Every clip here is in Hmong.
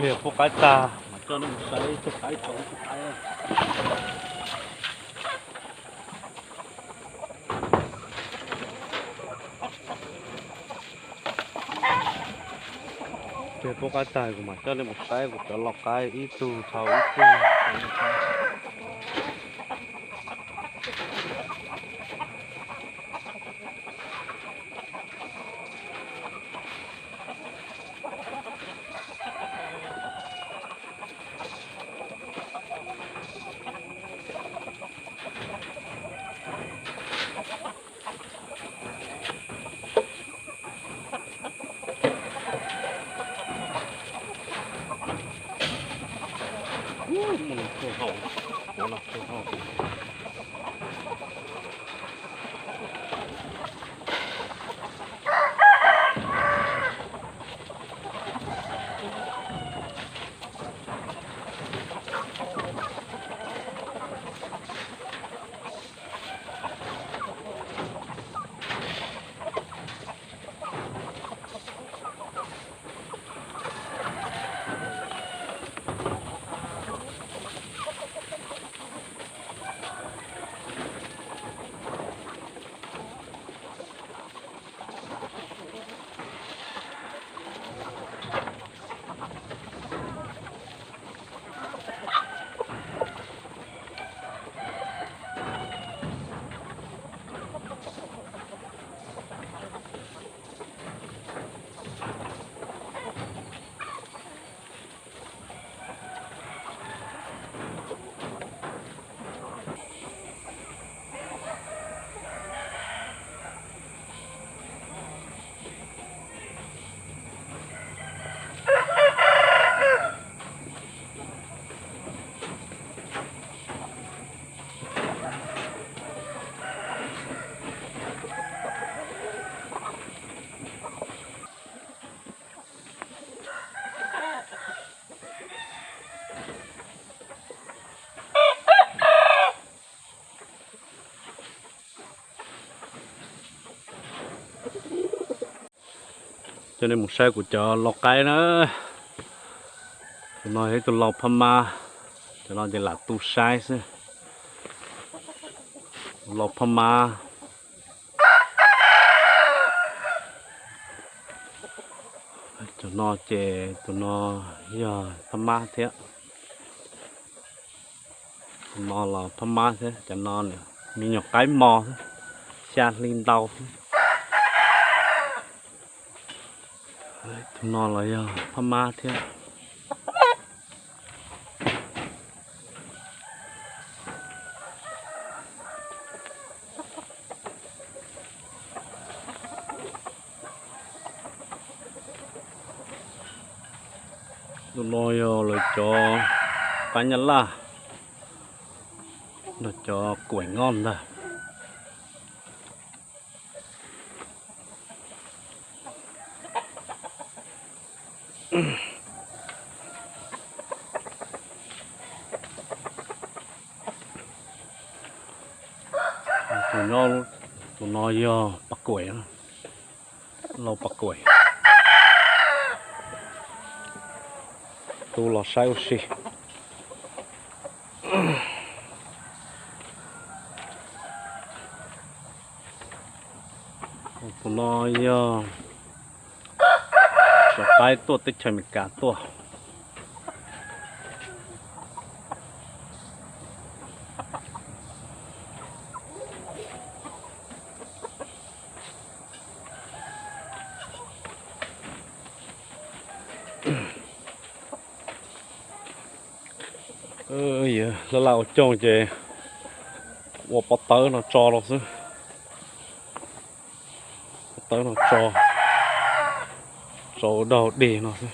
Pliag pub qaib tag, mam coj nej mus saib tus qaib, tau tus qaib. Pliag pub qaib tag kuv mam coj nej mus saib kuv cov lau qaib ib tug dhau ib tug. Coj nej mus saib kuv cov lau qaib na. Tus no yog ib tug lau phab mab, cov no ces lam tu saib xwb. Lau phab mab. Cov no ces tus no yog phab mab thiab. Tus no los phab mab thiab, cov no me nyuam qaib mos xwb, xya hli ntau xwb. Tus no los yog phab mab thiab. Tus no yog lawv cov qaib nyab laj, lawv cov kuaim ngoj ntag. Tus no, tus no yog pas kuaim, lau pas kuaim. Tu los saib ua si. Tus no yog cov qaib tuaj teb chaws Amelikas tuaj. Laj laj ua cooj ces ua pob tawb no tso los xwb. Pob tawb no tso, tso ua dog dig no xwb.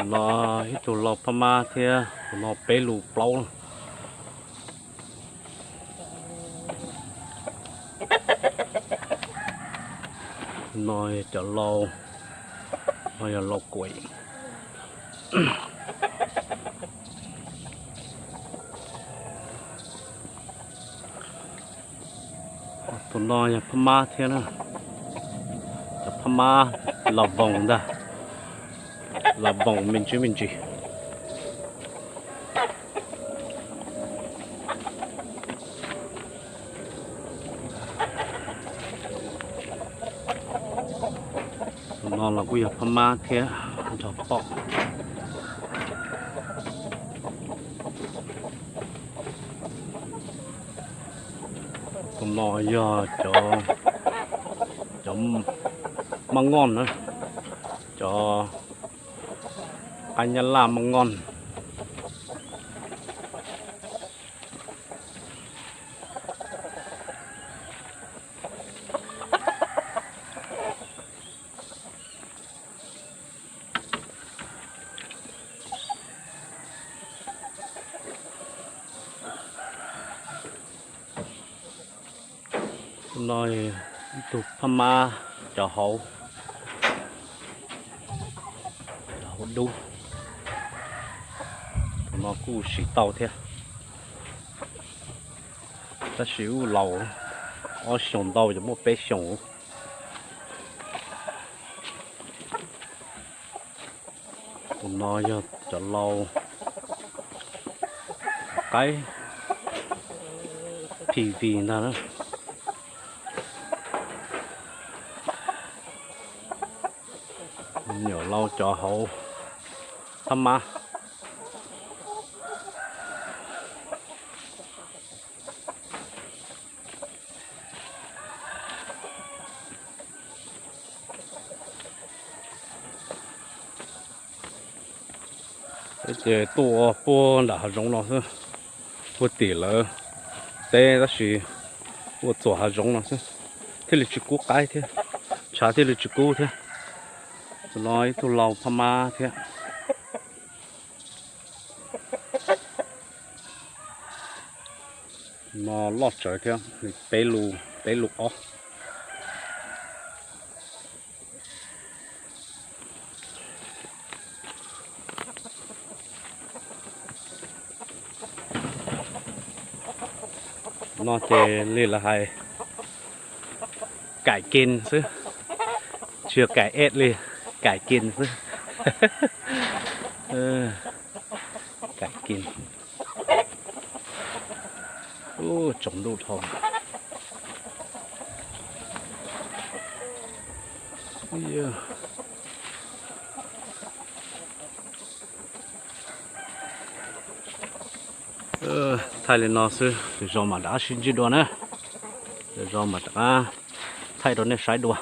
Tus no ib tug lau Phab Mab thiab, tus no peb lus plaub. Tus no yog cov lau, no yog lau kuam. Tus no yog Phab Mab thiab na, cov Phab Mab las voos ntag, las voos me ntsis me ntsis. Tus no los kuj yog Phab Mab thiab, nrog pom. Tus no yog cov, cov mab ngoj na, cov qaib nyab laj mab ngoj. Tus no ib tug Phab Mab cov hauv, cov hauv dub. Tus no kuj siv tau thiab, tab sis kuj laus, ob xyoos ntau ces muaj peb xyoos. Tus no yog cov lau qaib P V ntag na. Nyuam lau cov hauv Phab Mab. Ces tuaj ua puag nram hav zoov no xwb, puag tim lawv teb tab sis ua txuas hav zoov no xwb, thiaj li tsis kub qaib thiab, tshav thiaj li tsis kub thiab. Tus no ib tug lau Phab Mab thiab. No loj tsawv thiab, peb lus, peb lus ob. No ces li lawv hais, kaim kis xwb, tsis yog kaim ej li, kaim kis xwb. Kaim kis. Ub, tsaus ntuj dhau. Thaij li no xwb, lwm zaus mam rov qab sib ntsib dua na. Lwm zaus mam rov qab thaij rau nej saib dua.